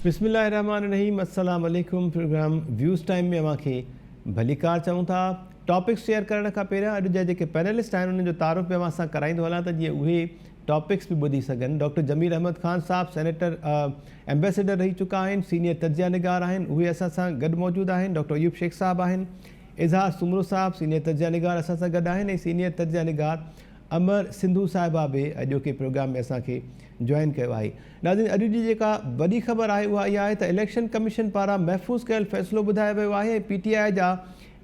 بسم الله الرحمٰن الرحيم السلام عليڪم پروگرام ويوز ٽائيم ۾ اوهان کي ڀليڪار چئون ٿا ٽاپڪس شيئر ڪرڻ کان پهريان اڄ جا جيڪي پينلسٽ آهن انهن جو تعارف به اوهان سان ڪرائيندو هلان ته جيئن اهي ٽاپڪس به ٻڌي سگهن ڊاڪٽر جميل احمد خان صاحب سينيٽر ايمبيسيڊر رهي چڪا آهن سينيئر تجزيه نگار آهن اهي اسان سان گڏ موجود آهن ڊاڪٽر ايوب شيخ صاحب آهن اظهار سومرو صاحب سينيئر تجزيه نگار اسان سان گڏ آهن ۽ سينيئر تجزيه نگار امر سنڌو صاحبه به اڄوڪي پروگرام ۾ اسان کي جوائن ڪيو آهي. ناظرين اڄ جي جيڪا وڏي خبر آهي اها اها آهي ته اليڪشن ڪميشن پاران محفوظ ڪيل فيصلو ٻڌايو ويو آهي ۽ پي ٽي آء جا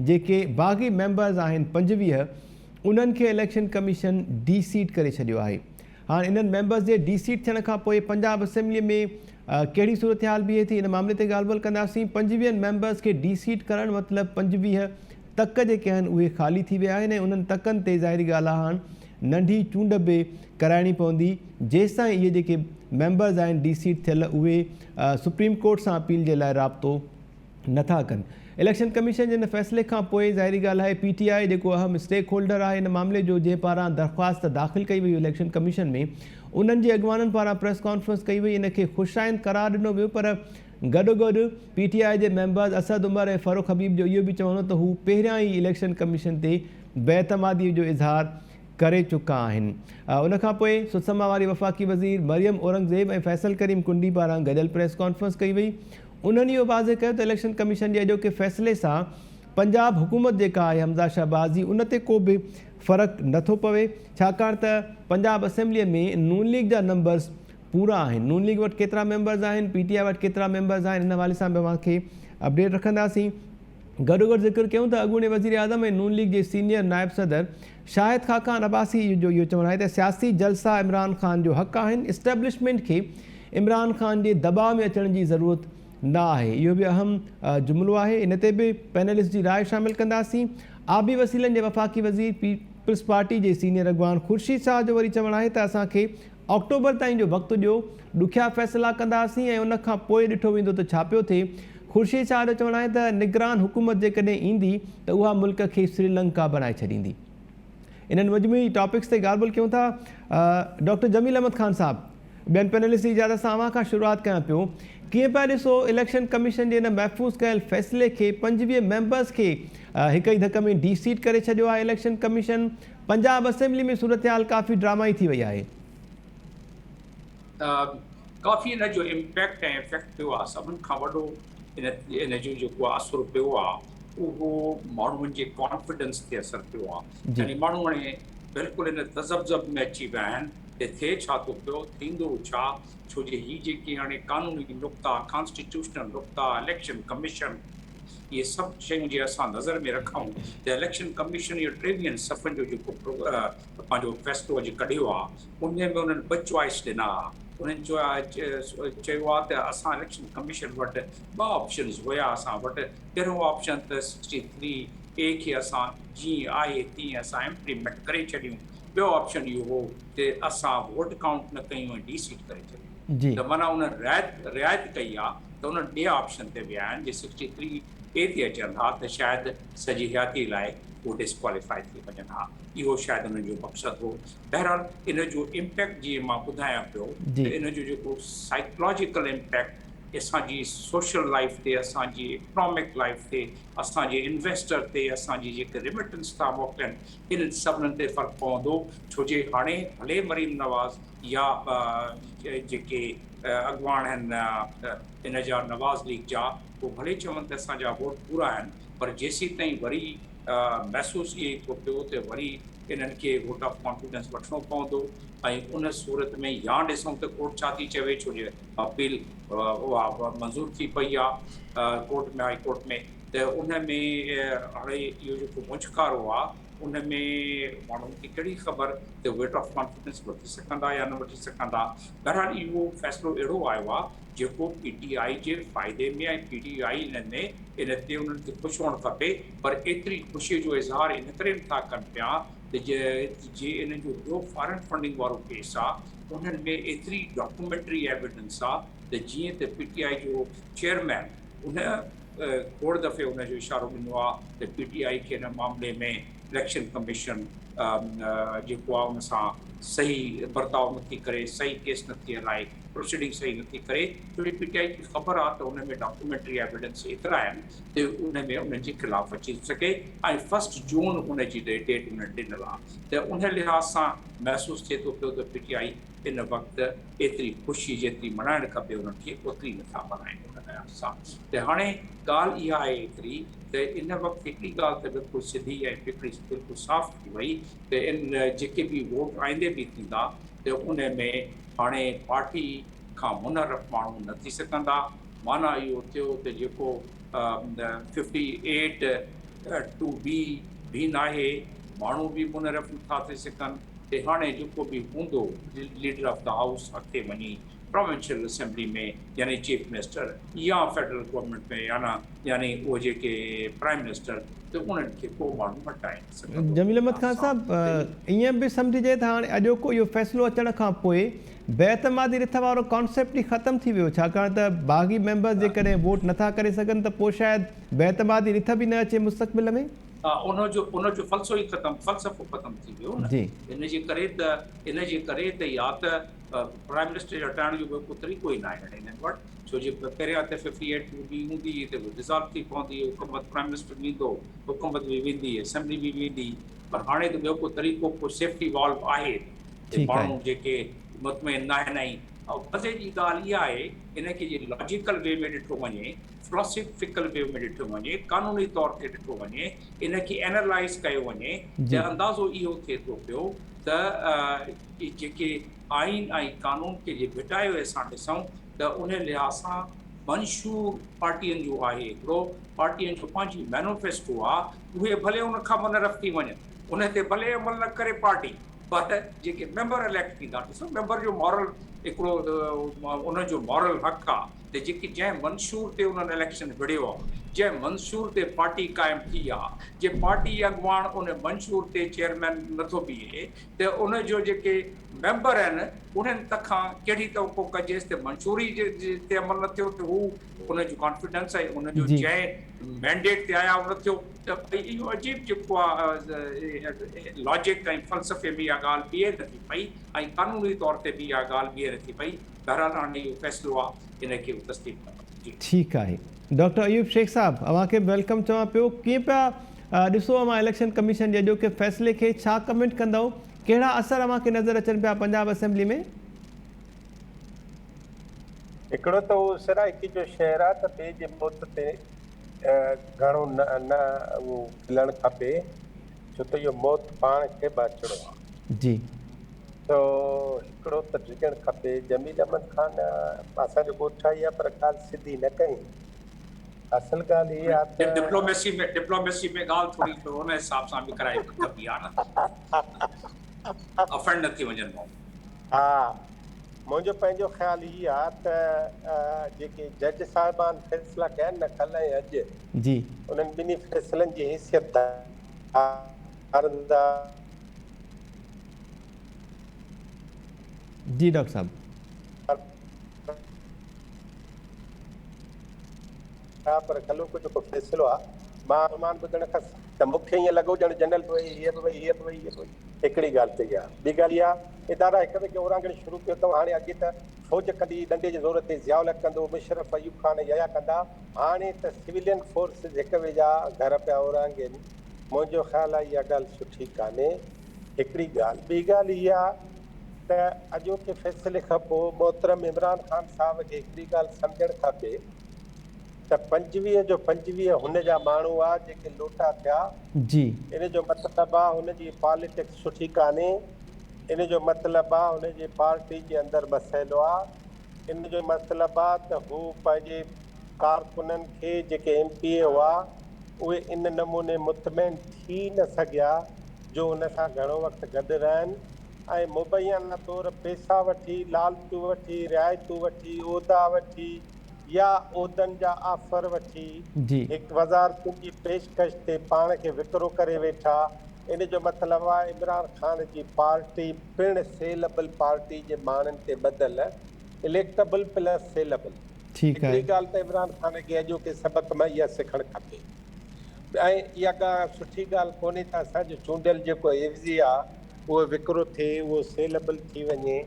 جيڪي باغي ميمبرز آهن 25 انهن کي اليڪشن ڪميشن ڊي سيٽ ڪري ڇڏيو آهي. هاڻ انهن ميمبرز جي ڊي سيٽ ٿيڻ کان پوء پنجاب اسيمبلي ۾ ڪهڙي صورتحال بيهي ٿي ان معاملي تي ڳالهه ٻولهه ڪنداسين. 25 ميمبرز کي ڊي سيٽ ڪرڻ مطلب 25 تڪ جيڪي آهن اهي خالي ٿي ويا آهن ۽ انهن تڪن تي ظاهري ڳالهه آهي هاڻ ننڍي چونڊ به ڪرائڻي پوندي جيستائين اهي جيڪي ميمبرز آهن ڊي سيٽ ٿيل اهي سپريم ڪورٽ سان اپيل جي لاء رابطو نٿا ڪن. اليڪشن ڪميشن جي ان فيصلي کان پوء ظاهري ڳالهه آهي پي ٽي آء جيڪو اهم اسٽيڪ هولڊر آهي ان معاملي جو جنهن پاران درخواست داخل ڪئي وئي اليڪشن ڪميشن ۾ انهن جي اڳواڻن پاران پريس ڪانفرنس ڪئي وئي ان کي خوش آئند قرار ڏنو ويو پر گڏوگڏ پي ٽي آء جي ميمبرز اسد عمر ۽ فرخ حبيب جو اهو به چوڻ هو ته هو پهريان ئي اليڪشن ڪميشن تي بي اعتمادي جو اظهار ڪري چڪا آهن. ان کان پوء سڌسما واري وفاقي وزير مريم اورنگزيب ۽ فيصل ڪريم ڪنڊي پاران گڏيل پريس ڪانفرنس ڪئي وئي. انهن اهو واضح ڪيو ته اليڪشن ڪميشن جي اڄوڪي فيصلي سان پنجاب حڪومت جيڪا آهي حمزه شهباز جي ان تي ڪو به فرق نٿو پوي ڇاڪاڻ ته پنجاب اسيمبلي ۾ نون ليگ جا نمبرز پورا آهن. نون ليگ وٽ ڪيترا ميمبرز آهن، پي ٽي آء وٽ ڪيترا ميمبرز آهن ان حوالي سان به اوهان کي اپڊيٽ رکنداسين. گڏوگڏ ذڪر ڪيون ته اڳوڻي وزيراعظم ۽ نون ليگ جي سينيئر نائب صدر شاهد خاقان عباسي جو اهو چوڻ آهي ته سياسي جلسا عمران خان جو حق آهن، اسٽيبلشمينٽ کي عمران خان جي دٻاء ۾ اچڻ جي ضرورت نه آهي. اهو به اهم جملو آهي، ان تي به پينلسٽ جي راء شامل ڪنداسين. آبي وسيلن جي وفاقي وزير پيپلز پارٽي جي سينيئر اڳواڻ خورشيد شاهه جو وري چوڻ آهي ته اسان کي آڪٽوبر تائين جو وقت ڏيو، ڏکيا فيصلا ڪنداسين ۽ ان کان پوء ڏٺو ويندو ته ڇا پيو ٿئي. خورشيد شاهه جو چوڻ آهي ته نگران حڪومت جيڪڏهن ايندي ته اها ملڪ کي سريلنڪا بڻائي ڇڏيندي. انهن مجموعي ٽاپڪس تي ڳالهه ٻولهه ڪيون ٿا. ڊاڪٽر جميل احمد خان صاحب، ٻين پينلسٽ جي اجازت سان اوهان کان شروعات ڪيان پيو. ڪيئن پيا ڏسو اليڪشن ڪميشن جي ان محفوظ ڪيل فيصلي کي 25 ميمبرز کي هڪ ئي ڌڪ ۾ ڊي سيٽ ڪري ڇڏيو آهي اليڪشن ڪميشن. پنجاب اسيمبلي ۾ صورتحال ڪافي ڊرامائي ٿي وئي آهي. ڪافي ان جو امپيڪٽ ۽ افيڪٽ پيو آهي سڀن کان وڏو ان ان جو جيڪو اثر پيو آهي اهو ماڻهن جي ڪانفيڊنس تي اثر پيو آهي يعني ماڻهو هاڻي بلڪل ان تذبذب ۾ اچي ويا آهن ته ٿئي ڇا ٿو پيو ٿيندو ڇا ڇو جي هي جيڪي هاڻي قانوني نقطا ڪانسٽيٽيوشنل نقطا اليڪشن ڪميشن اهي سڀ شيون جي اسان نظر ۾ رکون ته اليڪشن ڪميشن اهو 23 صفحن جو جيڪو پنهنجو فيصلو اڄ ڪڍيو آهي ان ۾ انهن ٻه چوائس ڏنا انهن چيو آهي ته اسان اليڪشن ڪميشن وٽ ٻه آپشنز هيا اسان وٽ پهريون آپشن ته 63 اي کي اسان جيئن آهي تيئن اسان امپليمينٽ ڪري ڇڏيون ٻيو آپشن اهو هو ته اسان ووٽ ڪائونٽ نه ڪيون ۽ ڊي سيٽ ڪري ڇڏيون ته معنيٰ انهن رعايت ڪئي آهي ته انهن ٻئي آپشن تي ويا آهن جي 63 اي تي اچن ها ته شايد سڄي حياتي لاء هو ڊسڪواليفائي ٿي وڃن ها اهو شايد انهن جو مقصد هو بهرحال ان جو امپيڪٽ جيئن مان ٻڌايان پيو ته ان جو جيڪو سائيڪلاجيڪل امپيڪٽ اسان جي سوشل لائف تي اسان جي اڪنامڪ لائف تي اسان جي انويسٽر تي اسان جي جيڪي ريمٽنس ٿا موڪلين انهن سڀنن تي فرق پوندو ڇو جي هاڻي ڀلي مريم نواز يا جيڪي اڳواڻ آهن ان جا نواز ليگ جا هو ڀلي چون ته اسان جا ووٽ پورا آهن پر جيسيتائين وري محسوس ائين ئي ٿو پيو ته وري انهن کي ووٽ آف ڪانفيڊنس وٺڻو پوندو ۽ ان صورت ۾ يا ڏسون ته ڪورٽ ڇا ٿي چوي ڇو جو اپيل اها منظور ٿي پئي آهي ڪورٽ ۾ هائي ڪورٽ ۾ ته ان ۾ هاڻي اهو جيڪو مونجهڪارو آهي ان ۾ ماڻهن کي ڪهڙي خبر ته ووٽ آف ڪانفيڊنس وٺي سگهندا يا نه وٺي سگهندا. بهرحال اهو فيصلو اهڙو آيو آهي جيڪو پي ٽي آء جي فائدي ۾ ۽ پي ٽي آء ان ۾ ان تي انهن کي خوش هئڻ کپي پر ايتري خوشي جو اظهار ان ڪري نٿا ڪن پيا ته جي انهن جو ٻيو فارن فنڊنگ وارو ڪيس آهي انهن ۾ ايتري ڊاڪومينٽري ايويڊنس آهي ته جيئن ته پي ٽي آء جو چيئرمين ان کوڙ دفعي ان جو اشارو ڏنو آهي ته پي ٽي آء کي ان معاملي ۾ اليڪشن ڪميشن جيڪو آهي ان سان صحيح برتاء نٿي ڪري، صحيح ڪيس نٿي هلائي، پروسيڊنگ صحيح نٿي ڪري، ڇو جو پي ٽي آء کي خبر آهي ته ان ۾ ڊاڪيومينٽري ايويڊنس ايترا آهن ته ان ۾ انهن جي خلاف اچي ٿو سگهي ۽ فرسٽ جون ان جي ڊيٽ انهن ڏنل آهي ته ان لحاظ سان محسوس ٿئي ٿو پيو ته پي ٽي آء ان وقت ايتري خوشي جيتري ملهائڻ کپي انهن کي اوتري نٿا ملهائين ان لحاظ سان ته هاڻي ڳالهه اها آهي هڪڙي ته ان وقت هڪڙي ڳالهه ته بلڪل سڌي ۽ پڪڙي بلڪل صاف ٿي وئي ته ان جيڪي به ووٽ آئيندي به ٿيندا ته ان ۾ هاڻي پارٽي کان منحرف ماڻهو نه ٿي سگهندا معنيٰ اهو ٿيو ته جيڪو ففٽي ايٽ ٽو بي به ناهي ماڻهو به منحرف نٿا ٿي سگهن ته هاڻي جيڪو به هوندو ليڊر آف the house اڳتي وڃي پراونشل اسيمبلي ۾ يعني چيف منسٽر يا فيڊرل گورنمينٽ ۾ يانا يعني اهو جيڪي پرائم منسٽر ته انهن کي ڪو ماڻهو هٽائي نه سگهندو. جميل احمد خان صاحب ائين به سمجهجي ته هاڻي اڄوڪو اهو فيصلو اچڻ کان پوء بي اعتمادي رٿ وارو ڪانسيپٽ ئي ختم ٿي ويو ڇاڪاڻ ته باغي ميمبرز جيڪڏهن ووٽ نٿا ڪري سگهن ته پوء شايد بي اعتمادي رٿ به نه اچي مستقبل ۾. ان جو ان جو فلسو ئي ختم فلسفو ختم ٿي ويو نه ان جي ڪري ته ان جي ڪري ته يا ته پرائم منسٽر کي هٽائڻ جو ٻيو ڪو طريقو ئي ناهي هاڻي هنن وٽ ڇو جي پهريان ته ففٽي ايٽ ٽو بي هوندي هئي ته ڊزالو ٿي پوندي حڪومت پرائم منسٽر ويندو حڪومت به ويندي اسيمبلي به ويندي پر هاڻي ته ٻيو ڪو طريقو ڪو سيفٽي والو آهي ته ماڻهو جيڪي مطمئن ناهن ۽ مزي جي ڳالهه اها آهي ان کي جي لاجيڪل وي ۾ ڏٺو وڃي فلاسافيڪل ويو ۾ ڏٺو وڃي، قانوني طور تي ڏٺو وڃي، ان کي اينالائيز ڪيو وڃي ته اندازو اهو ٿئي ٿو پيو ته جيڪي آئين ۽ قانون کي جي ڀيٽايو اسان ڏسون ته ان لحاظ سان منشور پارٽين جو آهي هڪڙو پارٽين جو پنهنجي مينوفيسٽو آ اهي ڀلي ان کان منحرف ٿي وڃن ان تي ڀلي عمل نه ڪري پارٽي پر جيڪي ميمبر اليڪٽ ٿيندا ڏسو ميمبر جو مورل هڪڙو ان جو مورل حق آ ته جيڪي جنهن منشور تي انهن اليڪشن وڙهيو آ، جنهن منشور تي پارٽي قائم ٿي آ، جي پارٽي اڳواڻ ان منشور تي چيئرمين نٿو بيهي ته ان جو جيڪي ميمبر آهن انهن تکان ڪهڙي توقع ڪجيس ته منشور ئي تي عمل نه ٿيو ته هو ان جو ڪانفيڊنس ۽ ان جو جنهن مينڊيٽ تي آيا اهو نه ٿيو ته ڀئي اهو عجيب جيڪو آ لاجڪ ۽ فلسفي ۾ اها ڳالهه بيهي نٿي پئي ۽ قانوني طور تي به اها ڳالهه بيهي نٿي پئي. بهرحال هاڻي اهو فيصلو آ ان کي هو تسليم ڪندا. جي. ٺيڪ آهي ڊاڪٽر ايوب شيخ صاحب اوهان کي به welcome چوان پيو ڪيئن پيا ڏسو اوهان اليڪشن ڪميشن جي اڄوڪي فيصلي کي ڇا ڪمينٽ ڪندؤ ڪهڙا اثر اوهان کي نظر اچن پيا پنجاب اسيمبلي ۾. هڪڙو ته اهو سرائيڪي جو شعر آ ته ٻئي جي موت تي گهڻو نه نه اهو کلڻ کپي ڇو ته اهو موت پاڻ کي به اچڻو آ. جي. سو هڪڙو ته ڊڄڻ کپي. جميل احمد خان اسان جو ڳوٺائي آ پر ڳالهه سڌي نه ڪئي. اصل ڳالهه هي آ ته. ڊپلوميسي ۾ ڊپلوميسي ۾ ڳالهه ٿوري ان حساب سان به ڪرائي ڪبي آ نه. افينڊ نه ٿي وڃن ماڻهو. ها منهنجو پنهنجو خيال هي آ ته جيڪي جج صاحبان فيصلا ڪيا آهن نه ڪلهه ۽ اڄ. جي. انهن ٻنهي فيصلن جي حيثيت ڌارندا. جي ڊاڪٽر صاحب. ها پر ڪلهوڪو جيڪو فيصلو آ مان عنوان ٻڌڻ کان ته مون کي ائين لڳو ڄڻ جنرل به وئي هيء به وئي هيء به وئي هيء به وئي هڪڙي ڳالهه ته اها ٻي ڳالهه اها ادارا هڪ ٻئي کي اورانگهڻ شروع ڪيو اٿئون هاڻي اڳي ته فوج ڪندي هئي ڏنڊي جي زور تي ضياء الحق ڪندو هو مشرف ايوب خان ۽ يحيٰ ڪندا هاڻي ته سويلين فورسز هڪ ٻئي جا گهر پيا اورانگهين منهنجو خيال آ اها ڳالهه سٺي ڪانهي هڪڙي ڳالهه ٻي ڳالهه اها ته اڄوڪي فيصلي کان پوء محترم عمران خان صاحب کي هڪڙي ڳالهه سمجهڻ کپي ته 25 جو 25 هن جا ماڻهو آ جيڪي لوٽا ٿيا جي. ان جو مطلب آ هن جي پاليٽڪس سٺي ڪانهي ان جو مطلب آ هن جي پارٽي جي اندر مسئلو آ ان جو مطلب آ ته هو پنهنجي ڪارڪنن کي جيڪي ايم پي اي هئا اهي ان نموني مطمئن ٿي نه سگهيا جو هن سان گهڻو وقت گڏ رهن ۽ مبينا طور پيسا وٺي، لالچون وٺي، رعايتون وٺي، عهدا وٺي يا عهدن جا آفر وٺي هڪ وزارتن جي پيشڪش تي پاڻ کي وڪرو ڪري ويٺا. ان جو مطلب آهي عمران خان جي پارٽي پڻ سيلبل پارٽي جي ماڻهن تي ٻڌل، اليڪٽبل پلس سيلبل. هڪڙي ڳالهه ته عمران خان کي اڄوڪي سبق مان اها سکڻ کپي. ۽ اها ڪا سٺي ڳالهه ڪونهي ته اسان جو چونڊيل جيڪو عيوضي آ اهو وڪرو ٿئي، اهو سيلبل ٿي وڃي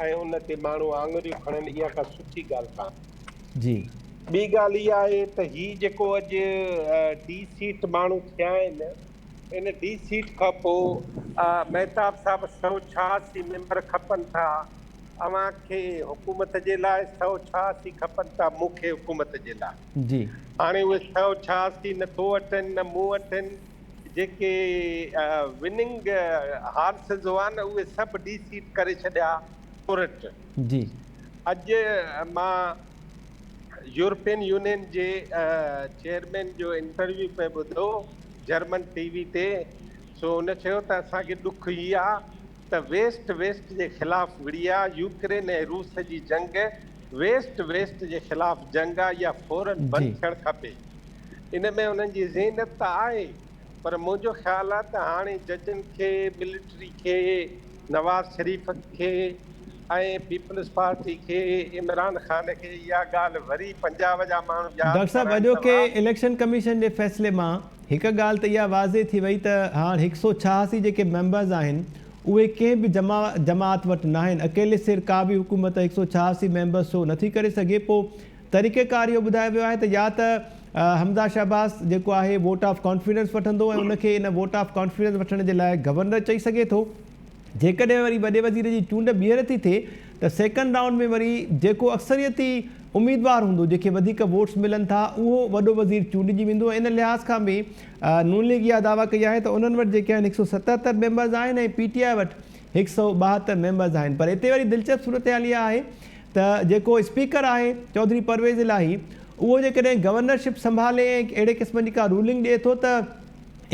۽ ان تي ماڻهو آڱريون کڻن اها ڪا سٺي ڳالهه ڪانه. جي. ٻي ڳالهه اها آهي ته هي جيڪو اڄ ڊي سيٽ ماڻهو ٿيا آهن ان ڊي سيٽ کان پوء مهتاب صاحب 186 ميمبر کپن ٿا اوهان کي حڪومت جي لاء 186 کپن ٿا مون کي حڪومت جي لاء. جي. هاڻي اهي 186 نه تو وٽ آهن نه مون وٽ آهن جيڪي وننگ هارسز هئا نه اهي سڀ ڊي سيٽ ڪري ڇڏيا ڪورٽ. جي. اڄ مان يورپين يونين جي چيئرمين جو انٽرويو پئي ٻڌو جرمن ٽي وي تي سو ان چيو ته اسان کي ڏک هي آ ته ويسٽ ويسٽ جي خلاف وڙهي آ يوڪرين ۽ روس جي جنگ ويسٽ ويسٽ جي خلاف جنگ آ اها فورن بند ٿيڻ کپي ان ۾ انهن جي ذهنيت ته آهي پر منهنجو خيال آ ته هاڻي ججن کي ملٽري کي نواز شريف کي ۽ پيپلز پارٽي کي عمران خان کي اها ڳالهه وري پنجاب جا ماڻهو ياد ڊاڪٽر صاحب ڪرائين ته اڄوڪي واهه. اليڪشن ڪميشن جي فيصلي مان هڪ ڳالهه ته اها واضح ٿي وئي ته هاڻ 186 جيڪي ميمبرز آهن اهي ڪنهن به جماعت وٽ ناهن اڪيلي سر ڪا به حڪومت 186 ميمبرز شو نٿي ڪري سگهي پوء طريقه ڪار اهو ٻڌايو ويو آهي ته يا ته حمزه شهباز جيڪو آهي ووٽ آف ڪانفيڊنس وٺندو ۽ ان کي ان ووٽ آف ڪانفيڊنس وٺڻ جي لاء گورنر چئي سگهي ٿو جيڪڏهن وري وڏي وزير جي چونڊ ٻيهر ٿي ٿئي ته سيڪنڊ رائونڊ ۾ وري جيڪو اڪثريتي اميدوار هوندو جنهن کي وڌيڪ ووٽس ملن ٿا اهو وڏو وزير چونڊجي ويندو ۽ ان لحاظ کان به نون ليگ اها دعويٰ ڪئي آهي ته انهن وٽ جيڪي آهن 177 ميمبرز آهن ۽ پي ٽي آء وٽ 172 ميمبرز آهن پر اتي وري دلچسپ صورتحال اها آهي ته جيڪو اسپيڪر آهي چوڌري پرويز الاهي اهو جيڪڏهن گورنر شپ سنڀالي ۽ اهڙي قسم جي ڪا رولنگ ڏئي ٿو ته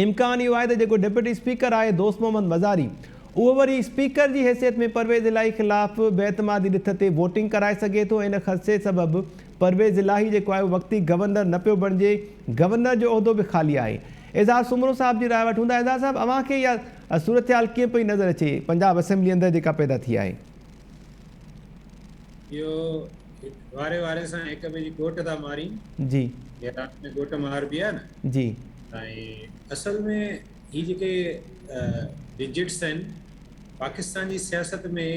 امڪان اهو آهي ته جيڪو ڊپٽي اسپيڪر آهي دوست محمد مزاري اهو وري اسپيڪر جي حيثيت ۾ پرويز الاهي خلاف بي اعتمادي رٿ تي ووٽنگ ڪرائي سگهي ٿو ۽ ان خدشي سبب پرويز الاهي جيڪو آهي اهو وقتي گورنر نه پيو بڻجي گورنر جو عهدو به خالي آهي. اظهار سومرو صاحب جي راء وٺون ٿا اظهار صاحب اوهان کي اها صورتحال ڪيئن پئي نظر اچي پنجاب اسيمبلي اندر جيڪا پيدا ٿي آهي. اهو واري واري سان هڪ ٻئي جي ڳوٽ ٿا مارين. جي. جيئن راند ۾ ڳوٽ ماربي آهي نه. جي. ۽ اصل ۾ هي جيڪي ڊجٽس آهن پاڪستان جي سياست ۾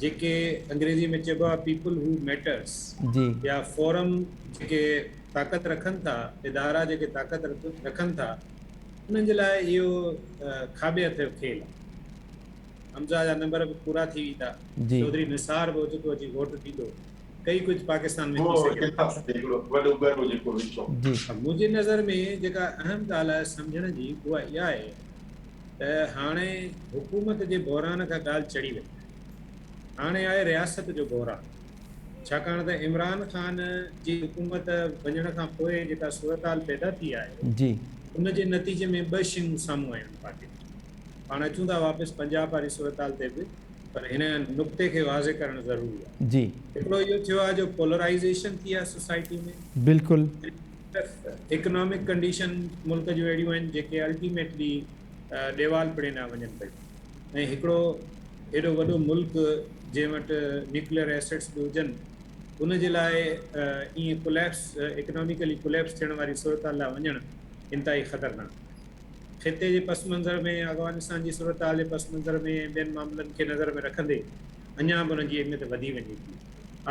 جيڪي انگريزي ۾ چئبو آهي پيپل هو ميٽرس جي. يا فورم جيڪي طاقت رکن ٿا ادارا جيڪي طاقت رکن ٿا انهن جي لاء اهو کاٻي هٿ جو کيل آهي. حمزه جا نمبر به پورا ٿي ويندا، چوڌري نثار به اوچتو اچي ووٽ ڏيندو، ڪئي ڪجهه پاڪستان ۾ ٿي سگهي ٿو. منهنجي نظر ۾ جيڪا اهم ڳالهه آهي سمجهڻ جي اها اها آهي ته هاڻي حڪومت جي بحران کان ڳالهه چڙهي وئي آهي، هاڻي آهي رياست جو بحران، ڇاڪاڻ ته عمران خان جي حڪومت وڃڻ کان پوء جيڪا صورتحال پيدا ٿي آهي ان جي نتيجي ۾ ٻه شيون سامهون آيون آهن پارٽين جون. پاڻ اچون ٿا واپس پنجاب واري صورتحال تي به پر هن نقطي کي واضح ڪرڻ ضروري آهي. جي. هڪڙو اهو ٿيو آهي جو پولرائيزيشن ٿي آهي سوسائٽي ۾. بلڪل. اڪنامڪ ڪنڊيشن ملڪ جون اهڙيون آهن جيڪي الٽيميٽلي ڏيوال پڻي ڏانهن وڃن پيون ۽ هڪڙو ايڏو وڏو ملڪ جنهن وٽ نيوڪليئر ايسيٽس به هجن ان جي لاء ائين ڪوليپس اڪناميڪلي ڪوليپس ٿيڻ واري صورتحال ڏانهن وڃڻ انتهائي خطرناڪ آهي. خطي جي پس منظر ۾ افغانستان جي صورتحال جي پس منظر ۾ ۽ ٻين معاملن کي نظر ۾ رکندي اڃا به ان جي اهميت وڌي وڃي ٿي.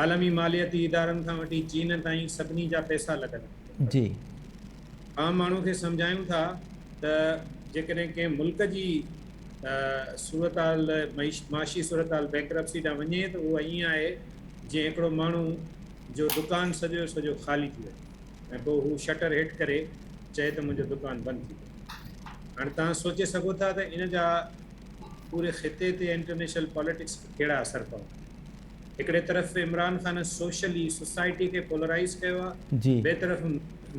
عالمي مالياتي ادارن کان وٺي چين تائين سڀني جا پئسا لڳل آهن. جي. عام ماڻهو کي سمجهايون ٿا ته جيڪڏهن ڪنهن ملڪ جي صورتحال معاشي صورتحال بينڪرپسي ڏانهن وڃي ته اهو ائين آهي جيئن هڪڙو ماڻهو جو دڪان سڄو جو سڄو خالي ٿي وڃي. ۽ پوء هو شٽر هيٺ ڪري چئي ته منهنجو دڪان بند ٿي ويو. هاڻي توهان سوچي سگهو ٿا ته ان جا پوري خطي تي انٽرنيشنل پاليٽڪس تي ڪهڙا اثر پوندا. هڪڙي طرف عمران خان سوشلي سوسائٽي کي پولرائيز ڪيو آهي، ٻئي طرف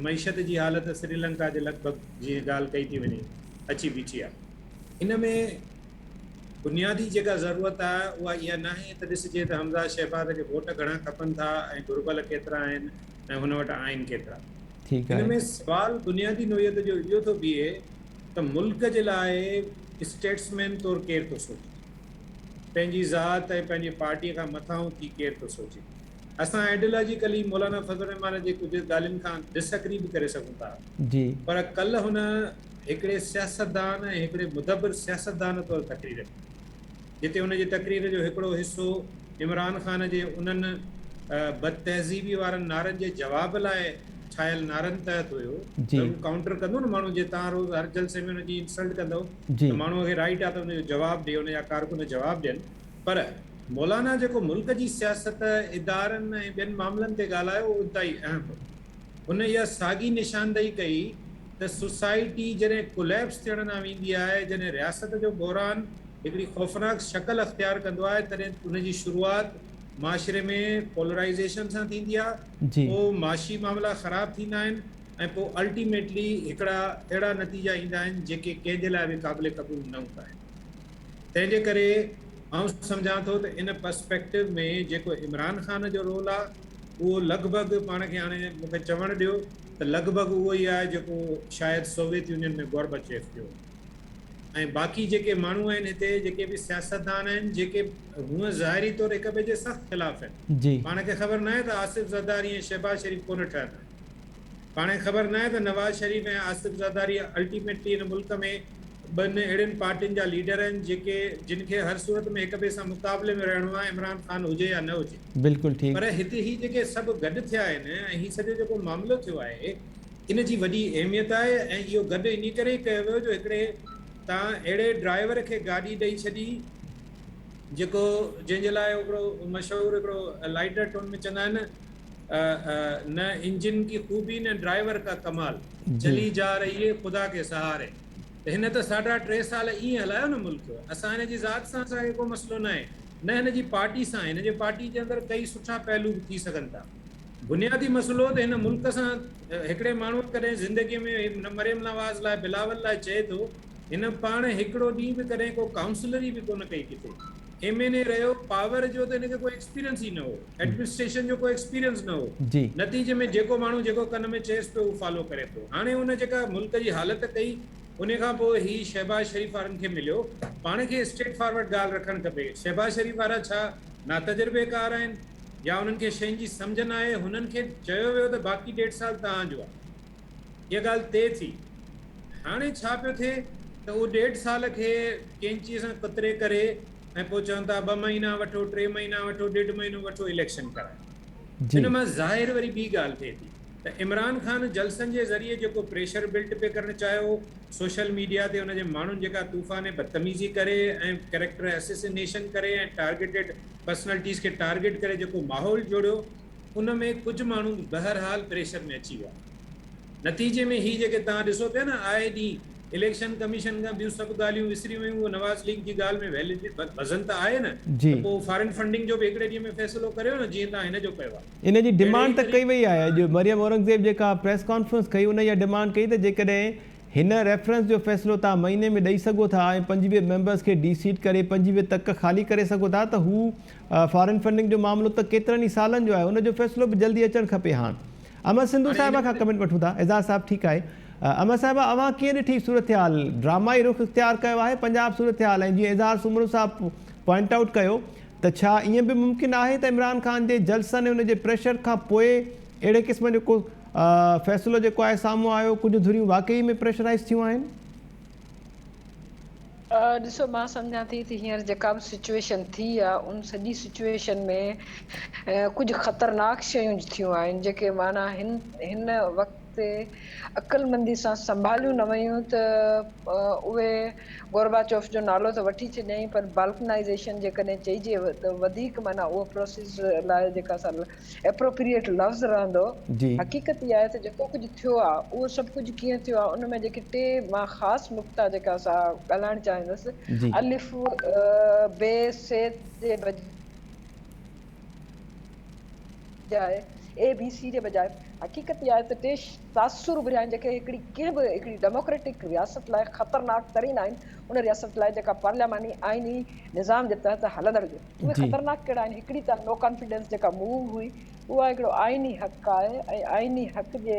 معيشت جي حالت سري لنڪا جي لڳ ڀڳ جيئن ڳالهه ڪئي ٿي وڃي اچي بيٺي آهي. ان ۾ بنيادي جيڪا ضرورت آهي اها اها ناهي ته ڏسجي ته حمزه شهباز کي ووٽ گهڻا کپن ٿا ۽ گهربل ڪيترا آهن ۽ هن وٽ آهن ڪيترا. ٺيڪ ان آهي. ۾ سوال بنيادي نوعيت جو اهو ٿو بيهي ته ملڪ جي لاء اسٽيٽسمين طور ڪير ٿو سوچي؟ پنهنجي ذات ۽ پنهنجي پارٽيء کان مٿانهون ٿي ڪير ٿو سوچي؟ اسان آئيڊيالاجيڪلي مولانا فضل الرحمان جي ڪجهه ڳالهين کان ڊس اگري به ڪري سگهون ٿا جي. پر ڪلهه هن هڪڙي سياستدان ۽ هڪڙي مدبر سياستدان طور تقرير ڪئي. جتي ان جي تقرير جو هڪڙو حصو عمران خان جي انهن بدتهذيبي وارن نعرن جي جواب لاء ٺاهيل نعرن تحت هيو ته هو ڪائونٽر ڪندو نه ماڻهو جي تان روز هر جلسي ۾ ان جي انسلٽ ڪندو ته ماڻهو کي رائيٽ آهي ته ان جو جواب ڏي ان جا ڪارڪن جواب ڏين پر مولانا جيڪو ملڪ جي سياست، ادارن ۽ ٻين معاملن تي ڳالهايو اهو انتهائي اهم هو. هن اها ساڳي نشاندهي ڪئي ته سوسائٽي جڏهن ڪوليپس ٿيڻ ڏانهن ويندي آهي، جڏهن رياست جو بحران هڪڙي خوفناڪ شڪل اختيار ڪندو آهي تڏهن ان جي شروعات معاشري ۾ پولرائيزيشن سان ٿيندي آهي، پوء معاشي معاملا خراب ٿيندا آهن ۽ پوء الٽيميٽلي هڪڙا اهڙا نتيجا ايندا آهن جيڪي ڪنهن جي لاء به قابل قبول نه هوندا آهن. تنهن جي ڪري آئون سمجهان ٿو ته ان پرسپيڪٽو ۾ جيڪو عمران خان جو رول آهي اهو لڳ ڀڳ پاڻ کي هاڻي مون کي چوڻ ڏيو ته لڳ ڀڳ اهو ئي آهي جيڪو شايد سوويت يونين ۾ گورباچيف جو هو ۽ باقي جيڪي ماڻهو آهن هتي جيڪي به سياستدان آهن جيڪي هونء ظاهري طور هڪ ٻئي جي سخت خلاف آهن پاڻ کي خبر ناهي ته آصف زرداري ۽ شهباز شريف ڪونه ٺهندا پاڻ کي خبر ناهي ته نواز شريف ۽ آصف زرداري الٽيميٽلي هن ملڪ ۾ ٻن اهڙين پارٽين جا ليڊر آهن جيڪي جن کي هر صورت ۾ هڪ ٻئي سان مقابلي ۾ رهڻو آهي عمران خان هجي يا نه هجي. بلڪل ٺيڪ. پر هتي هي جيڪي سڀ گڏ ٿيا آهن ۽ هي سڄو جيڪو معاملو ٿيو آهي ان جي وڏي اهميت آهي ۽ اهو گڏ انهي ڪري ئي ڪيو ويو جو هڪڙي تان اهڙي ڊرائيور کي گاڏي ڏئي ڇڏي جيڪو جنهن جي لاء هڪڙو مشهور هڪڙو لائيٽر ٽون ۾ چوندا آهن نه نه انجن ڪي خوبي نه ڊرائيور ڪا ڪمال چلي جا رهي هي خدا ڪي سهاري ته هن ته ساڍا ٽي سال ائين هلايو نه ملڪ اسان هن جي ذات سان اسان کي ڪو مسئلو ناهي نه هن جي پارٽي سان هن جي پارٽي جي اندر ڪئي سٺا پهلو به ٿي سگهن ٿا بنيادي مسئلو ته هن ملڪ سان هڪڙي ماڻهو ڪڏهن زندگي ۾ نه مريم نواز لاء بلاول لاء چئي ٿو هن پاڻ هڪڙو ڏينهن به ڪڏهن ڪو ڪائونسلري به ڪونه ڪئي ڪٿي ايم اين اي رهيو پاور جو ته هن کي ڪو ايڪسپيرينس ئي نه هو ايڊمنسٽريشن جو ڪو ايڪسپيرينس نه هو نتيجي ۾ جيڪو ماڻهو جيڪو ڪن ۾ چئيس پيو اهو فالو ڪري پيو هاڻي ان جيڪا ملڪ جي حالت ڪئي ان کان پوء هي شهباز شريف وارن کي مليو پاڻ کي اسٽريٽ فارورڊ ڳالهه رکڻ کپي شهباز شريف وارا ڇا ناتجربيڪار آهن يا انهن کي شين جي سمجهه ناهي هنن کي چيو ويو ته باقي ڏيڍ سال توهان جو آهي اها ڳالهه طئي ٿي. هاڻي ڇا پيو ٿئي ته اهو ڏيڍ سال کي ڪينچيء سان ڪتري ڪري ۽ پوء چون ٿا ٻه مهينا وٺو، ٽي مهينا وٺو، ڏيڍ مهينو وٺو اليڪشن ڪرايو. ان مان ظاهر وري ٻي ڳالهه ٿئي ٿي ته عمران خان جلسن جي ذريعي جيڪو پريشر بلٽ پئي ڪرڻ چاهيو، سوشل ميڊيا تي ان جي ماڻهن جيڪا طوفان بدتميزي ڪري ۽ ڪريڪٽر اسيسينيشن ڪري ۽ ٽارگيٽيڊ پرسنلٽيز کي ٽارگيٽ ڪري جيڪو ماحول جوڙيو، ان ۾ ڪجهه ماڻهو به بهرحال پريشر ۾ اچي ويا. نتيجي ۾ هي جيڪي توهان ڏسو پيا نه آئي ڏينهن اليڪشن ڪميشن کان ٻيون سڀ ڳالهيون وسري ويون اهو نواز ليگ جي ڳالهه ۾ ويلڊ وزن ته آهي نه ته پوء فارين فنڊنگ جو به هڪڙي ڏينهن ۾ فيصلو ڪريو نه جيئن توهان هن جو ڪيو آهي. ان جي ڊمانڊ ته ڪئي وئي آهي اڄ مريم اورنگزيب جيڪا پريس ڪانفرنس ڪئي ان اها ڊمانڊ ڪئي ته جيڪڏهن هن ريفرنس جو فيصلو توهان مهيني ۾ ڏئي سگهو ٿا ۽ 25 ميمبرز کي ڊي سيٽ ڪري 25 تڪ خالي ڪري سگهو ٿا ته هو فارين فنڊنگ جو معاملو ته ڪيترن ئي سالن جو آهي ان جو فيصلو به جلدي اچڻ کپي هاڻ امر سنڌو صاحبه کان ڪمينٽ وٺون ٿا اعزاز صاحب ٺيڪ آهي امر صاحبه اوهان ڪيئن ڏٺي صورتحال ڊرامائي رخ اختيار ڪيو آهي پنجاب صورتحال ۽ جيئن اظهار سومرو صاحب پوائنٽ آئوٽ ڪيو ته ڇا ائين به ممڪن آهي ته عمران خان جي جلسن ۽ ان جي پريشر کان پوء اهڙي قسم جو ڪو فيصلو جيڪو آهي سامهون آيو، ڪجهه ڌريون واقعي ۾ پريشرائيز ٿيون آهن؟ ڏسو مان سمجهان ٿي ته هينئر جيڪا به سچوئيشن ٿي آ ان سڄي سچوئيشن ۾ ڪجهه خطرناڪ شيون ٿيون آهن جيڪي معنيٰ هن هن وقت تي عقلمندي سان سنڀاليون نه ويون ته اهي گورباچوف جو نالو ته وٺي ڇڏيائين پر بالڪنائيزيشن جيڪڏهن چئجي ته وڌيڪ معنيٰ اهو پروسيس لاء جيڪا سا ايپروپريئيٽ لفظ رهندو. حقيقت اها آهي ته جيڪو ڪجهه ٿيو آهي اهو سڀ ڪجهه ڪيئن ٿيو آهي ان ۾ جيڪي ٽي مان خاص نقطا جيڪا سا ڳالهائڻ چاهيندس الف بي سي جي بجاء اي بي سي جي بجاء حقيقت اها آهي ته ٽي تاثر اڀريا آهن جيڪي هڪڙي ڪنهن به هڪڙي ڊيموڪريٽڪ رياست لاء خطرناڪ ترين آهن ان رياست لاء جيڪا پارلياماني آئيني نظام جي تحت هلندڙ هجي. اهي خطرناڪ ڪهڙا آهن؟ هڪڙي ته نو ڪانفيڊنس جيڪا موو هئي اها هڪڙو آئيني حق آهي ۽ آئيني حق جي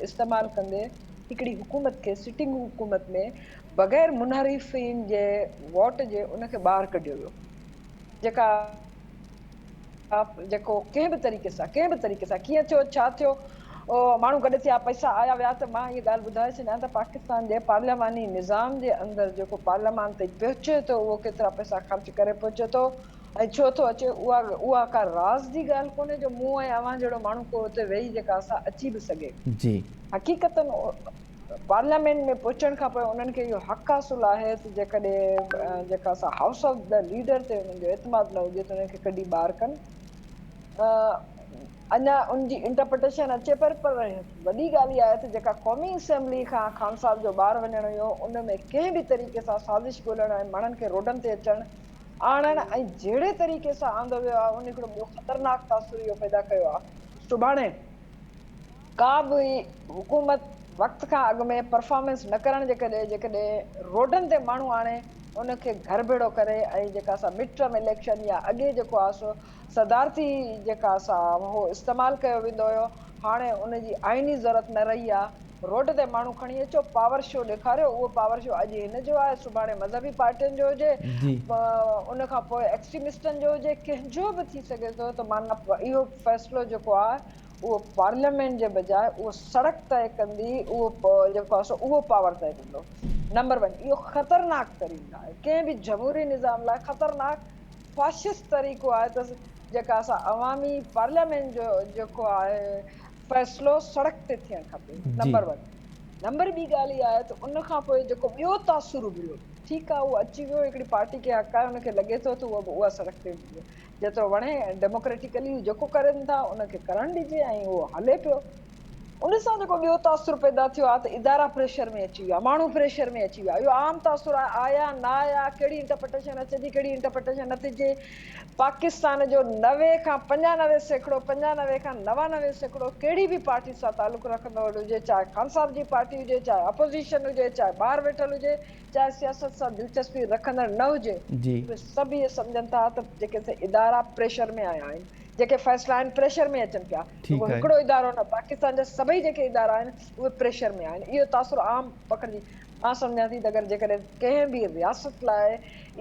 استعمال ڪندي هڪڙي حڪومت کي سٽنگ حڪومت ۾ بغير منحرفين جي ووٽ جي ان کي ٻاهر ڪڍيو ويو جيڪا جيڪو ڪنهن به طريقي سان ڪنهن به طريقي سان ڪيئن ٿيو ڇا ٿيو ماڻهو گڏ ٿيا، پئسا آيا ويا ته مان هيء ڳالهه ٻڌائي ڇڏيان ته پاڪستان جي پارلياماني نظام جي اندر جيڪو پارليامان تائين پهچي ٿو اهو ڪيترا پئسا خرچ ڪري پهچي ٿو ۽ ڇو ٿو اچي اها اها ڪا راز جي ڳالهه ڪونهي جو مون ۽ اوهان جهڙو ماڻهو ڪو اتي ويهي جيڪا سا اچي به سگهي. جي. حقيقتن پارليامينٽ ۾ پهچڻ کان پوء انهن کي اهو حق حاصل آهي ته جيڪڏهن جيڪا سا هائوس آف the leader تي انهن جو اعتماد نه هجي ته انهن کي ڪڍي ٻاهر ڪن. اڃا ان جي انٽرپريٽيشن اچي پر پر وڏي ڳالهه اها آهي ته جيڪا قومي اسيمبلي کان خان صاحب جو ٻاهر وڃڻ هيو ان ۾ ڪنهن به طريقي سان سازش ڳولڻ ۽ ماڻهن کي روڊن تي اچڻ آڻڻ ۽ جهڙي طريقي سان آندو ويو آهي ان هڪڙو ٻيو خطرناڪ تاثر اهو پيدا ڪيو آهي سڀاڻي ڪا به حڪومت وقت کان اڳ ۾ پرفارمنس نه ڪرڻ جي ڪري جيڪڏهن روڊن تي ماڻهو آڻي ان کي گهر ڀيڙو ڪري ۽ جيڪا سا مڊ ٽرم اليڪشن يا اڳي جيڪو آهي سو صدارتي جيڪا سا هو استعمال ڪيو ويندو هيو هاڻي ان جي آئيني ضرورت نه رهي آ روڊ تي ماڻهو کڻي اچو پاور شو ڏيکاريو اهو پاور شو اڄ هن جو آهي سڀاڻي مذهبي پارٽين جو هجي ان کان پوء ايڪسٽريمسٽن جو هجي ڪنهن جو به ٿي سگهي ٿو ته معنيٰ اهو فيصلو جيڪو آهي اهو پارليامينٽ جي بجاء اهو سڙڪ طئي ڪندي اهو جيڪو آهي سو اهو پاور طئي ڪندو نمبر ون اهو خطرناڪ ترين آهي ڪنهن به جمهوري نظام لاء خطرناڪ فاشسٽ طريقو آهي ته جيڪا اسان عوامي پارليامينٽ جو جيڪو آهي فيصلو سڙڪ تي ٿيڻ کپي نمبر ون نمبر ٻي ڳالهه اها آهي ته ان کان پوء جيڪو ٻيو تاثر اڀريو ٺيڪ آهي اهو اچي ويو هڪڙي پارٽي کي حق آهي ان کي لڳي ٿو ته اهو اها سڙڪ تي جيترو وڻي ڊيموڪريٽيڪلي جيڪو ڪرن ٿا ان کي ڪرڻ ڏجي ۽ اهو هلي پيو ان سان جيڪو ٻيو تاثر پيدا ٿيو آهي ته ادارا پريشر ۾ اچي ويا، ماڻهو پريشر ۾ اچي ويا. اهو عام تاثر آهي، آيا نه آيا، ڪهڙي انٽرپريٽيشن اچي ٿي، ڪهڙي انٽرپريٽيشن نه ٿي اچي. پاڪستان جو 90 کان 95%، 95 کان 99% ڪهڙي به پارٽي سان تعلق رکندڙ هجي، چاهي خان صاحب جي پارٽي هجي، چاهي اپوزيشن هجي، چاهي ٻاهر ويٺل هجي، چاهي سياست سان دلچسپي رکندڙ نه هجي، اهي سڀ اهي سمجهن ٿا ته جيڪي ادارا پريشر ۾ آيا آهن، جيڪي فيصلا آهن پريشر ۾ اچن پيا رڳو هڪڙو ادارو نه پاڪستان جا سڀئي جيڪي ادارا آهن اهي پريشر ۾ آهن اهو تاثر عام پکڙجي مان سمجهان ٿي ته اگر جيڪڏهن ڪنهن به رياست لاء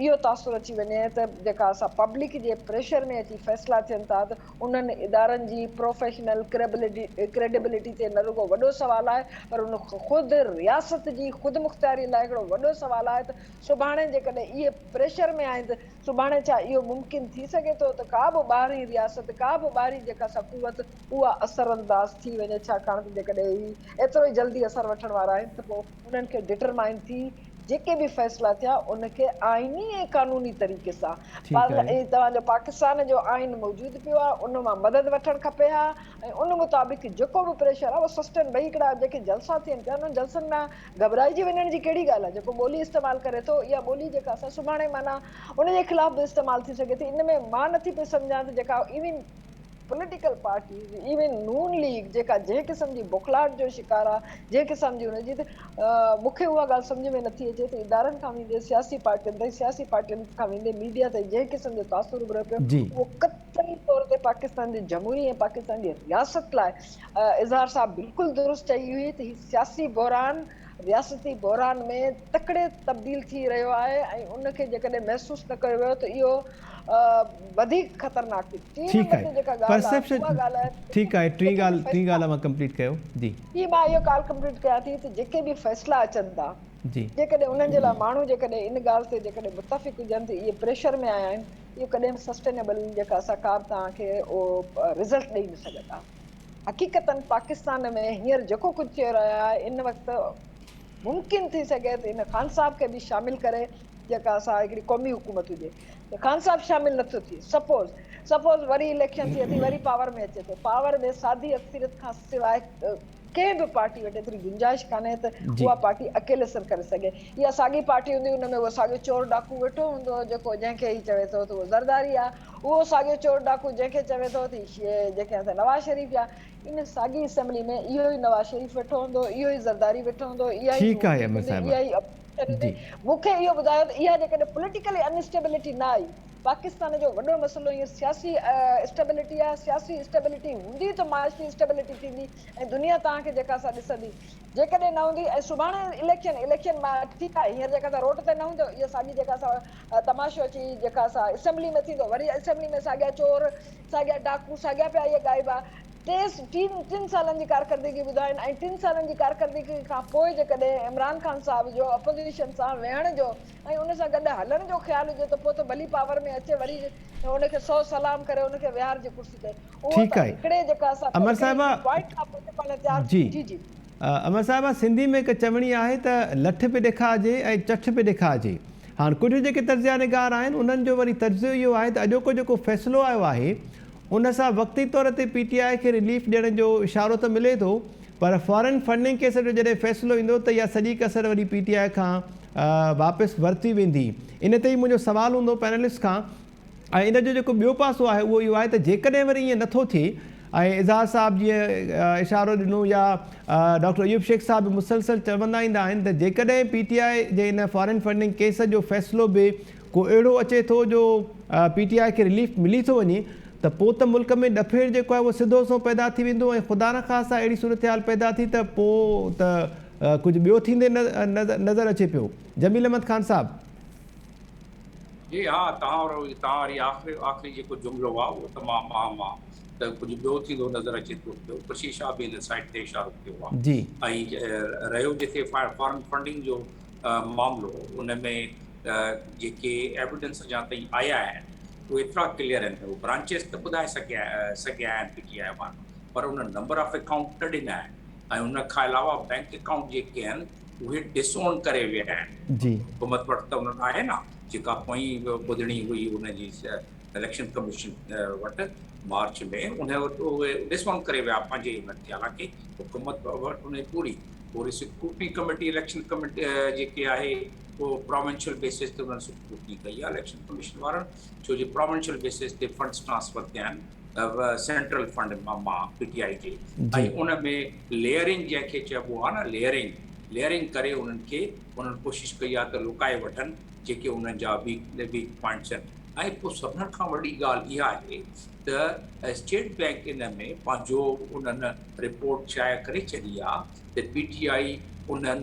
اهو تاثر اچي وڃي ته جيڪا اسان پبلڪ جي پريشر ۾ اچي فيصلا ٿين ٿا ته انهن ادارن جي پروفيشنل ڪريڊبلٽي تي نه رڳو وڏو سوال آهي پر ان خود رياست جي خودمختياري لاء هڪڙو وڏو سوال آهي ته سڀاڻي جيڪڏهن اهي پريشر ۾ آهن ته سڀاڻي ڇا اهو ممڪن ٿي سگهي ٿو ته ڪا به ٻاهرين رياست، ڪا به ٻاهرين جيڪا سا قوت اها اثر انداز ٿي وڃي ڇاڪاڻ ته جيڪڏهن هي ايترو ئي جلدي اثر وٺڻ وارا آهن ته پوء انهن کي ڊٽرمائن ٿي جيڪي به فيصلا ٿيا ان کي آئيني ۽ قانوني طريقي سان توهان جو پاڪستان جو آئين موجود پيو آهي ان مان مدد وٺڻ کپي ها ۽ ان مطابق جيڪو به پريشر آهي اهو سسٽين ڀئي هڪڙا جيڪي جلسا ٿين پيا انهن جلسن مان گهٻرائجي وڃڻ جي ڪهڙي ڳالهه آهي جيڪو ٻولي استعمال ڪري ٿو اها ٻولي جيڪا اسان سڀاڻي معنيٰ ان جي خلاف به استعمال ٿي سگهي ٿي ان ۾ مان نٿي پئي سمجهان ته جيڪا even political parties even Noon league جيڪا جنهن قسم جي بوکلاهٽ جو شڪار آهي جنهن قسم جي ان جي ته مون کي اها ڳالهه سمجهه ۾ نٿي اچي ته ادارن کان ويندي سياسي پارٽين تائين سياسي پارٽين کان ويندي ميڊيا تائين جنهن قسم جو تاثر اڀريو پيو اهو قطعي طور تي پاڪستان جي جمهوري ۽ پاڪستان جي رياست لاء اظهار صاحب بلڪل درست چئي هئي ته هي سياسي بحران رياستي بحران ۾ تڪڙي تبديل ٿي رهيو آهي ۽ ان کي جيڪڏهن محسوس نه ڪيو ويو ته اهو وڌيڪ خطرناڪ ٿي ٽين ٺيڪ نمبر آهي تي جيڪا ڳالهه آهي پرسيپشن اها ڳالهه آهي ته ٺيڪ آهي ٽين جيڪي به ڳالهه ٽين فيصلا ڳالهه اوهان ڪمپليٽ ڪيو جي. جي مان اهو ڳالهه ڪمپليٽ ڪيان ٿي ته جيڪي به فيصلا اچن ٿا جي. جيڪڏهن انهن جي لاء ماڻهو جيڪڏهن ان ڳالهه تي جيڪڏهن متفق هجن ته اهي پريشر ۾ آيا آهن اهو ڪڏهن به سسٽينيبل جيڪا اسان ڪا به توهان کي اهو رزلٽ ڏئي نه سگهندا. حقيقتن پاڪستان ۾ هينئر جيڪو ڪجهه ٿي رهيو آهي ان وقت ممڪن ٿي سگهي ته ان خان صاحب کي به شامل ڪري جيڪا اسان هڪڙي قومي حڪومت هجي ته خان صاحب شامل نٿو ٿئي سپوز سپوز وري اليڪشن ٿئي ٿي وري پاور ۾ اچي ٿو پاور ۾ سادي اڪثريت کان سواء ڪنهن به پارٽي وٽ ايتري گنجائش ڪانهي ته اها پارٽي اڪيلي سر ڪري سگهي. اها ساڳي پارٽي هوندي ان ۾ اهو ساڳيو چور ڊاڪو ويٺو هوندو جيڪو جنهن کي هي چوي ٿو ته اهو زرداري آهي، اهو ساڳيو چور ڊاڪو جنهن کي چوي ٿو ته هي جيڪي آهن سي نواز شريف آهي. ان ساڳي اسيمبلي ۾ اهو ئي نواز شريف ويٺو هوندو، اهو ئي زرداري ويٺو هوندو، اها ئي ٺيڪ نون آهي ليگ امر هوندي، صاحبه اها ئي اپوزيشن هوندي. جي. مون کي اهو ٻڌايو ته اها جيڪڏهن پوليٽيڪلي انسٽيبلٽي نه آئي پاڪستان جو وڏو مسئلو هينئر سياسي اسٽيبلٽي آهي، سياسي اسٽيبلٽي هوندي ته معاشي اسٽيبلٽي ٿيندي ۽ دنيا توهان کي جيڪا سا ڏسندي، جيڪڏهن نه هوندي ۽ سڀاڻي اليڪشن اليڪشن مان ٺيڪ آهي هينئر جيڪا سا روڊ تي نه هوندو اها ساڳي جيڪا سا تماشو اچي جيڪا سا اسيمبلي ۾ ٿيندو وري اسيمبلي ۾ ساڳيا چور ساڳيا ڊاڪو ساڳيا پيا اهي ڳائبا. ٽي ٽن سالن جي ڪارڪردگي ٻڌائين ۽ ٽن سالن جي ڪارڪردگي کان پوء جيڪڏهن عمران خان صاحب جو اپوزيشن سان ويهڻ جو ۽ ان سان گڏ هلڻ جو خيال هجي ته پوء ته ڀلي پاور ۾ اچي وري ان کي سو سلام ڪري ان کي ويهارجي ڪرسي تي اهو ٺيڪ ته آهي هڪڙي جيڪا اسان امر هڪڙي صاحبه پوائنٽ کان پوء ته پاڻ تيار جي جي جي. امر صاحبه سنڌي ۾ هڪ چوڻي آهي ته لٺ به ڏيکارجي ۽ چٺ به ڏيکارجي هاڻ ڪجهه جيڪي تجزيه نگار آهن انهن جو وري تجزيو اهو آهي ته اڄوڪو جيڪو فيصلو آيو آهي ان سان وقتي طور تي پي ٽي آء کي رليف ڏيڻ جو اشارو ته ملي ٿو پر فارن فنڊنگ ڪيس جو جڏهن فيصلو ايندو ته اها سڄي ڪسر وري پي ٽي آء کان واپس ورتي ويندي. ان تي ئي منهنجو سوال هوندو پينلسٽ کان ۽ ان جو جيڪو ٻيو پاسو آهي اهو اهو آهي ته جيڪڏهن وري ائين نٿو ٿئي ۽ اظهار صاحب جيئن اشارو ڏنو يا ڊاڪٽر ايوب شيخ صاحب به مسلسل چوندا ايندا آهن ته جيڪڏهن پي ٽي آء جي ان فارن فنڊنگ ڪيس جو فيصلو به ڪو اهڙو اچي ٿو جو پي ٽي آء کي رليف ملي ٿو وڃي ته پوء ته ملڪ ۾ ڏڦيڙ جيڪو آهي اهو سڌو سنئون پيدا ٿي ويندو ۽ خدا نخواسته اهڙي صورتحال پيدا ٿي ته پوء ته ڪجهه ٻيو ٿيندي نظر اچي پيو. جميل احمد خان صاحب. جي ها توهان وارو توهان واري آخري آخري جيڪو جملو آهي اهو تمام اهم آهي ته ڪجهه ٻيو ٿيندو نظر اچي ٿو پيو قرشي شاهه به ان سائيڊ تي اشارو ڪيو آهي جي. ۽ رهيو جتي فارن فنڊنگ جو معاملو ان ۾ جيڪي ايويڊنس اڃا تائين آيا آهن اهي ايترا ڪليئر آهن هو برانچز ته ٻڌائي سگهيا سگهيا آهن پي ٽي آء وارا پر انهن نمبر آف اڪائونٽ نه ڏنا آهن ۽ ان کان علاوه بينڪ اڪائونٽ جيڪي آهن اهي ڊس اون ڪري ويا آهن جي حڪومت وٽ ته انهن آهي نه جيڪا پوئين ٻڌڻي هئي ان جي اليڪشن ڪميشن وٽ مارچ ۾ ان وٽ اهي ڊس اون ڪري ويا پنهنجي انهن کي حالانڪه حڪومت وٽ ان پوري پوري سڪروٽني ڪميٽي اليڪشن ڪميٽي جيڪي آهي اهو پراونشل بيسس تي انهن سڪروٽني ڪئي آهي اليڪشن ڪميشن وارن ڇو جو پراونشل بيسس تي فنڊز ٽرانسفر ٿيا آهن سينٽرل فنڊ مان پي ٽي آء جي ۽ ان ۾ ليئرنگ جنهن کي چئبو آهي نه ليئرنگ ليئرنگ ڪري انهن کي انهن ڪوشش ڪئي آهي ته لڪائي وٺن جيڪي انهن جا ويڪ ويڪ پوائنٽس آهن ۽ پوء سڀني کان وڏي ڳالهه اها آهي ته اسٽيٽ بئنڪ ان ۾ پنهنجو انهن رپورٽ شايع ڪري ڇڏي آ ته پي ٽي آء انهن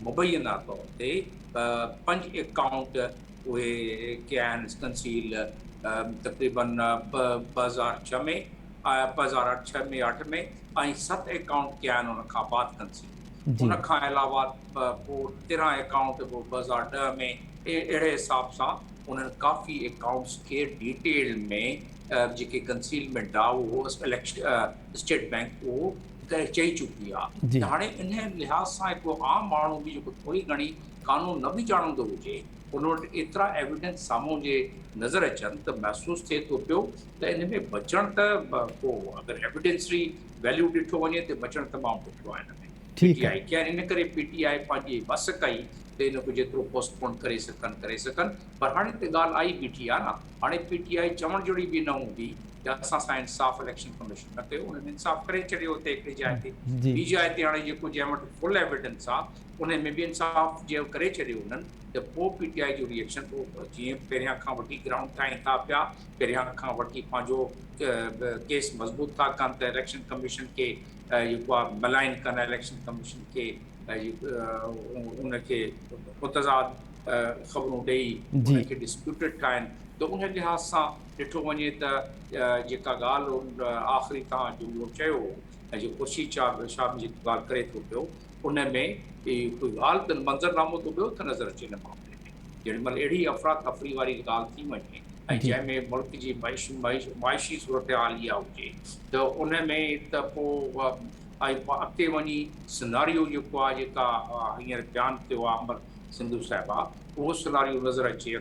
مبينا طور تي پنج اڪائونٽ اهي ڪيا آهن ڪنسيل تقريبن 2006 ۾ 2008 ۾ 8 ۾ ۽ ست اڪائونٽ ڪيا آهن ان کان بعد ڪنسيل ان کان علاوه پوء 13 اڪائونٽ 2010 ۾ اهڙي حساب سان انهن ڪافي اڪائونٽس کي ڊيٽيل ۾ جيڪي ڪنسيلمينٽ آ اهو اسٽيٽ بئنڪ اهو چئي چڪي آ ته هاڻي انهي لحاظ سان هڪڙو عام ماڻهو به جيڪو ٿوري گهڻي قانون نه به ڄاڻندو هجي ان وٽ ايترا ايويڊنس سامهون جي نظر اچن ته محسوس ٿئي ٿو پيو ته ان ۾ بچڻ ته ڪو اگر ايويڊنسري ويليو ڏٺو وڃي ته بچڻ تمام ڏکيو آهي ان ۾ پي ٽي آء کي ان ڪري پي ٽي آء پنهنجي وس ڪئي ته ان کي جيترو پوسٽ پون ڪري سگهن ڪري سگهن پر هاڻي ته ڳالهه آئي بيٺي آهي نه هاڻي پي ٽي آء چوڻ جهڙي به نه هوندي ته اسان سان انصاف اليڪشن ڪميشن نه ڪيو انهن انصاف ڪري ڇڏيو اتي هڪڙي جاء تي ٻي جاء تي هاڻي جيڪو جنهن وٽ فل ايويڊنس آهي ان ۾ به انصاف جي ڪري ڇڏيو انهن ته پوء پي ٽي آء جو ريئڪشن پوء جيئن پهريان کان وٺي گرائونڊ ٺاهين ٿا پيا پهريان کان وٺي پنهنجو ڪيس مضبوط ٿا ڪن ته اليڪشن ڪميشن کي جيڪو آهي ملائن ڪن اليڪشن ڪميشن کي ان کي متضاد خبرون ڏئي ان کي ڊسپيوٽيڊ ٺاهن ته ان لحاظ سان ڏٺو وڃي ته جيڪا ڳالهه آخري توهان جملو چيو هو ۽ جيڪو خورشيد شاهه به جيڪي ڳالهه ڪري ٿو پيو ان ۾ ڪوئي ڳالهه ته منظرنامو ته ٻيو ٿو نظر اچي ان معاملي ۾ جيڏي مهل اهڙي افراتفري واري ڳالهه ٿي وڃي ۽ جنهن ۾ ملڪ جي معاشي صورتحال اها هجي ته ان ۾ ته پوء ۽ اڳتي وڃي سناريو جيڪو آهي جيڪا هينئر بيان ٿيو آهي امر سنڌو صاحبه اهو سناريو نظر اچي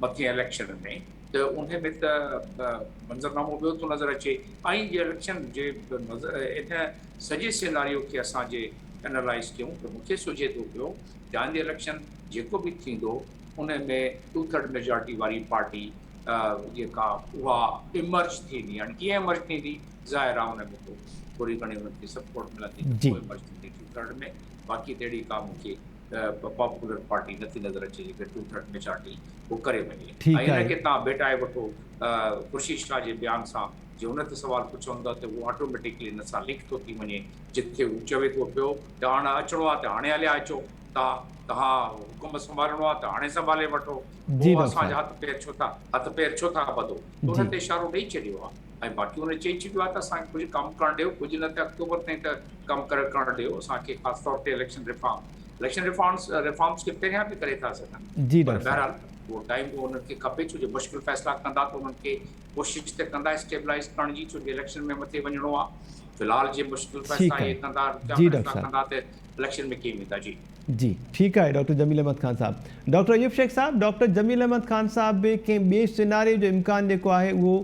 مٿين اليڪشن ۾ ته ان ۾ ته منظرنامو ٻيو ٿو نظر اچي ۽ جي اليڪشن جي نظر ان سڄي سيناريو کي اسان جي انالائز ڪيون ته مون کي سجهي ٿو پيو ته آئندي اليڪشن جيڪو به ٿيندو ان ۾ ٽو ٿرڊ ميجارٽي واري پارٽي جيڪا اها ايمرج ٿيندي هاڻي ڪيئن ايمرج ٿيندي ظاهر آهي ان ۾ پوء ٿوري گهڻي انهن کي سپورٽ ملندي ته پوء ايمرج ٿيندي ٽو ٿرڊ ۾ باقي ته اهڙي ڪا مون کي پاپولر پارٽي نٿي نظر اچي جيڪا ٽو ٿرڊ ميجارٽي هو ڪري وڃي ۽ ان کي تان ڀيٽائي وٺو خورشيد شاهه جي بيان سان جي ان تي سوال پڇون ٿا ته هو آٽوميٽڪلي ان سان لنڪ ٿو ٿي وڃي جتي هو چوي ٿو پيو ته هاڻ اچڻو آهي ته هاڻي هليا اچو تان توهان حڪم سنڀالڻو آهي ته هاڻي سنڀالي وٺو پوء اسان جا هٿ پير ڇو ٿا هٿ پير ڇو ٿا ٻڌو ته ان تي اشارو ڏئي ڇڏيو آهي. ۽ باقي هن چئي ڇڏيو آهي ته اسان کي ڪجهه ڪم ڪرڻ ڏيو، ڪجهه نه ته آڪٽوبر تائين ته ڪم ڪرڻ ڏيو اسان کي، خاص طور تي election reform, election reforms reforms کي پهريان به ڪري ٿا سگهن جي پر ڊاڪٽر صاحب. بهرحال اهو ٽائيم به انهن کي کپي ڇو جو مشڪل فيصلا ڪندا ته انهن کي ڪوشش ته ڪندا اسٽيبلائز ڪرڻ جي ڇو جو اليڪشن ۾ مٿي وڃڻو آهي في الحال جي مشڪل فيصلا ٺيڪ اهي آهي ڪندا رڪيا جي ڊاڪٽر فيصلا صاحب. ڪندا ته اليڪشن ۾ ڪيئن ويندا جي. جي ٺيڪ آهي ڊاڪٽر جميل احمد خان صاحب. ڊاڪٽر ايوب شيخ صاحب ڊاڪٽر جميل احمد خان صاحب به ڪنهن ٻئي سيناريو جو امڪان جيڪو آهي اهو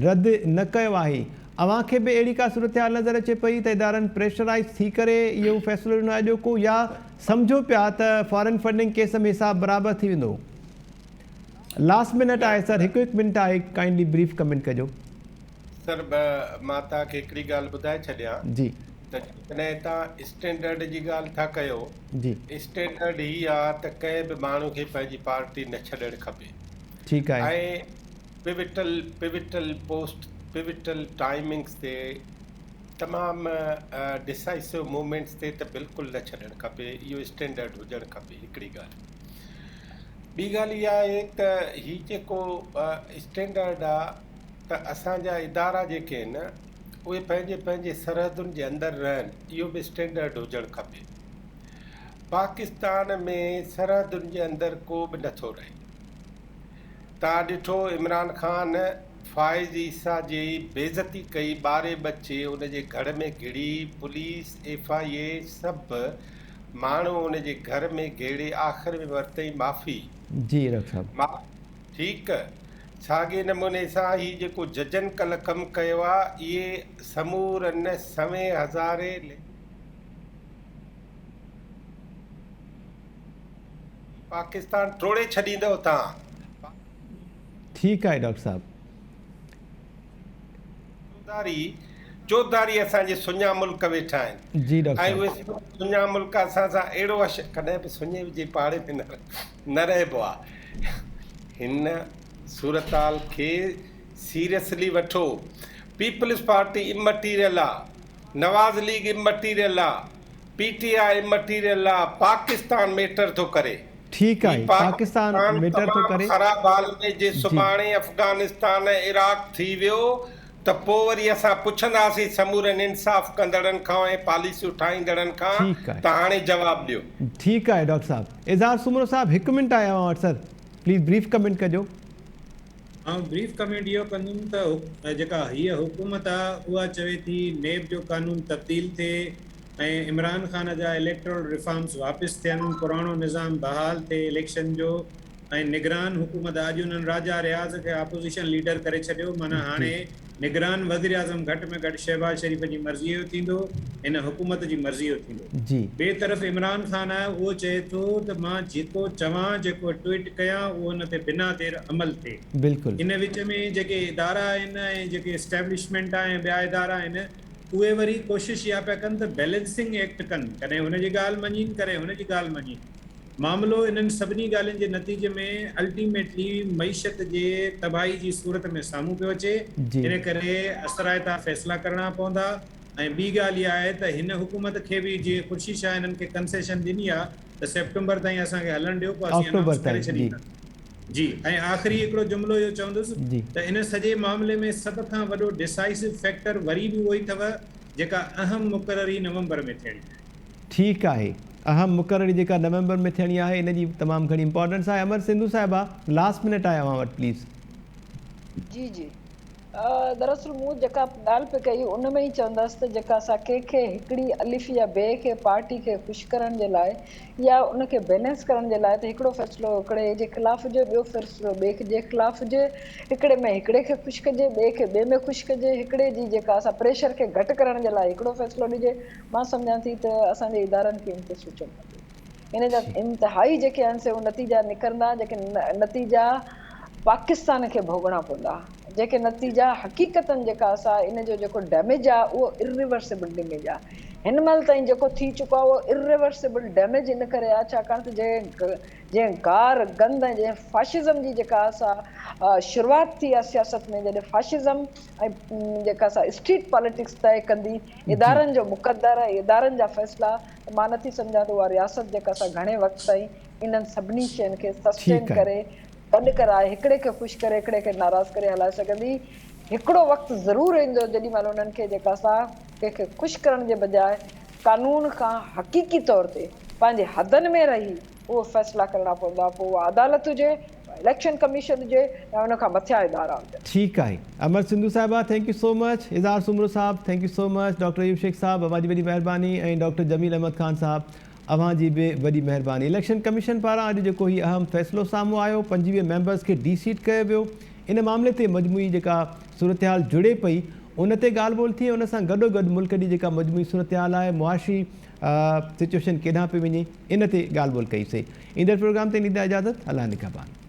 رد نه ڪيو آهي اوهان کي به اهڙي ڪا صورتحال نظر اچي پئي ته ادارن پريشرائيز ٿي ڪري اهو فيصلو ڏنو آهي اڄوڪو يا سمجهو پيا ته فارن فنڊنگ ڪيس ۾ حساب برابر ٿي ويندو؟ لاسٽ منٽ نه آهي سر هڪ هڪ منٽ آهي ڪائنڊلي بريف ڪمينٽ ڪجو. سر مان توهان کي هڪڙي ڳالهه ٻڌائي ڇڏيان جي. ته جيڪڏهن توهان اسٽينڊرڊ جي ڳالهه ٿا ڪيو جي. اسٽينڊرڊ هي آ ته ڪنهن به ماڻهو کي پنهنجي پارٽي نه ڇڏڻ کپي ٺيڪ آهي. ۽ Pivotal pivotal post pivotal timings تي تمام ڊسائسو مومينٽس تي ته بلڪل نه ڇڏڻ کپي اهو اسٽينڊرڊ هجڻ کپي هڪڙي ڳالهه ٻي ڳالهه اها آهي ته هي جيڪو اسٽينڊرڊ آ ته اسان جا ادارا جيڪي آهن اهي پنهنجي پنهنجي سرحدن جي اندر رهن اهو به اسٽينڊرڊ هجڻ کپي پاڪستان ۾ سرحدن جي اندر ڪو به نٿو رهي تان ڏٺو عمران خان فائز عيسيٰ جي بيعزتي ڪئي ٻاري ٻچي ان جي گهر ۾ گهڙي پوليس ايف I اي سڀ ماڻهو ان جي گهر ۾ گهڙي آخر ۾ ورتئين معافي. جي ڊاڪٽر صاحب. معافي ٺيڪ ساڳي نموني سان هي جيڪو ججن ڪلهه ڪم ڪيو آ اهي سمورن سوين هزارين. پاڪستان ٽوڙي ڇڏيندؤ تان. ٺيڪ آهي ڊاڪٽر صاحب. چوڌاري چوڌاري اسان جي سڃا ملڪ ويٺا آهن جي ڊاڪٽر ۽ صاحب. اهي سڃا ملڪ اسان سان اهڙو حشر ڪڏهن به سڃي جي پاڙي ۾ نه رهبو آهي هن صورتحال کي سيريسلي وٺو پيپلز پارٽي امٽيريل آ نواز ليگ امٽيريل آ پي ٽي آء امٽيريل آ پاڪستان ميٽر ٿو ڪري. ٺيڪ هي آهي پاڪستان پاڪستان ميٽر ٿو تمام ڪري. خراب حال ۾ جي جي. سڀاڻي افغانستان ۽ عراق ٿي ويو ته پو وري اسان پڇنداسين سمورن انصاف ڪندڙن کان ۽ پاليسيون ٺاهيندڙن کان ٺيڪ آهي. ته هاڻي جواب ڏيو. ٺيڪ آهي ڊاڪٽر صاحب. اظهار سومرو صاحب هڪ منٽ آهي اوهان وٽ سر پليز بريف ڪمينٽ ڪجو. آئون بريف ڪمينٽ اهو ڪندم ته جيڪا هيء حڪومت آ اها چوي ٿي نيب جو قانون تبديل ٿئي ۽ عمران خان جا اليڪٽرل ريفارمز واپس ٿين، پراڻو نظام بحال ٿئي اليڪشن جو ۽ نگران حڪومت اڄ انهن راجا رياض کي آپوزيشن ليڊر ڪري ڇڏيو معنيٰ هاڻي نگران وزيراعظم گهٽ ۾ گهٽ شهباز شريف جي مرضيء جو ٿيندو، هن حڪومت جي مرضيء جو ٿيندو. ٻئي طرف عمران خان آهي اهو چئي ٿو ته مان جيڪو چوان، جيڪو ٽوئيٽ ڪيان اهو ان تي بنا دير عمل ٿئي. ان وچ ۾ جيڪي ادارا آهن ۽ جيڪي اسٽيبلشمينٽ آهي ۽ ٻيا ادارا آهن اهي وري ڪوشش اها پيا ڪن ته بيلنسنگ ايڪٽ ڪن، ڪڏهن هن جي ڳالهه مڃين ڪڏهن هن جي ڳالهه مڃين. معاملو انهن سڀني ڳالهين جي نتيجي ۾ الٽيميٽلي معيشت جي تباهي جي صورت ۾ سامهون پيو اچي، ان ڪري اثرائتا فيصلا ڪرڻا پوندا ۽ ٻي ڳالهه اها آهي ته هن حڪومت کي به جيئن خورشيد شاهه انهن کي ڪنسيشن ڏني آهي ته سيپٽمبر تائين اسان کي هلڻ ڏيو پوء اسين انائونس ڪري ڇڏينداسين. جي ۽ آخري هڪڙو جملو اهو چوندس ته ان سڄي معاملي ۾ سڀ کان وڏو ڊسائسو فيڪٽر وري به اهو ئي اٿو جيڪا اهم مقرري نومبر ۾ ٿيڻي آهي. ٺيڪ آهي اهم مقرري جيڪا نومبر ۾ ٿيڻي آهي ان جي تمام گهڻي امپارٽنس آهي امر سنڌو صاحبه لاسٽ منٽ آهي اوهان وٽ پليز. جي جي دراصل مون جيڪا ڳالهه پئي ڪئي ان ۾ ئي چوندس ته جيڪا اسان ڪنهن کي هڪڙي الف يا بي کي پارٽي کي خوش ڪرڻ جي لاء يا ان کي بيلنس ڪرڻ جي لاء ته هڪڙو فيصلو هڪڙي جي خلاف هجي ٻيو فيصلو ٻئي جي خلاف هجي هڪڙي ۾ هڪڙي کي خوش ڪجي ٻئي کي ٻئي ۾ خوش ڪجي هڪڙي جي جيڪا اسان پريشر کي گهٽ ڪرڻ جي لاء هڪڙو فيصلو ڏجي مان سمجهان ٿي ته اسان جي ادارن کي ان تي سوچڻ کپي. ان جا انتهائي جيڪي آهن سي اهي نتيجا نڪرندا جيڪي نتيجا پاڪستان کي ڀوڳڻا پوندا. جيڪي نتيجا حقيقتن جيڪا سا ان جو جيڪو ڊيميج آهي اهو ارريورسيبل ڊيميج آهي. هن مهل تائين جيڪو ٿي چڪو آهي اهو ارريورسيبل ڊيميج ان ڪري آهي ڇاڪاڻ ته جنهن جنهن گار گند ۽ جنهن فاشزم جي جيڪا سا شروعات ٿي آهي سياست ۾ جڏهن فاشزم ۽ جيڪا سا اسٽريٽ پاليٽڪس طئي ڪندي ادارن جو مقدر ۽ ادارن جا فيصلا ته مان نٿي سمجهان ته اها رياست جيڪا سا گهڻي وقت تائين انهن سڀني شين کي سسٽين ڪري گڏ ڪرائي هڪڙي کي خوش ڪري هڪڙي کي ناراض ڪري هلائي سگهندي. هڪڙو وقت ضرور ايندو جيڏي مهل انهن کي جيڪا سا ڪنهن کي خوش ڪرڻ جي بجاء قانون کان حقيقي طور تي پنهنجي حدن ۾ رهي اهي فيصلا ڪرڻا پوندا پوء اها عدالت هجي اليڪشن ڪميشن هجي يا ان کان مٿيان ادارا هجن. ٺيڪ آهي امر سنڌو صاحبه thank you سو مچ اظهار سومرو صاحب thank you so much doctor Ayub Shaikh صاحب اوهان جي وڏي مهرباني ۽ ڊاڪٽر جميل احمد خان صاحب اوهان جي به وڏي مهرباني اليڪشن ڪميشن پاران اڄ جيڪو هي اهم فيصلو سامهون آيو 25 ميمبرز کي ڊي سيٽ ڪيو ويو ان معاملي تي مجموعي جيڪا صورتحال جڙي پئي ان تي ڳالهه ٻولهه ٿي ان سان گڏو گڏ ملڪ جي جيڪا مجموعي صورتحال آهي معاشي سچويشن ڪيڏانهن پئي وڃي ان تي ڳالهه ٻولهه ڪئي سي ايندڙ پروگرام تائين ڏيندا اجازت الله نگهبان.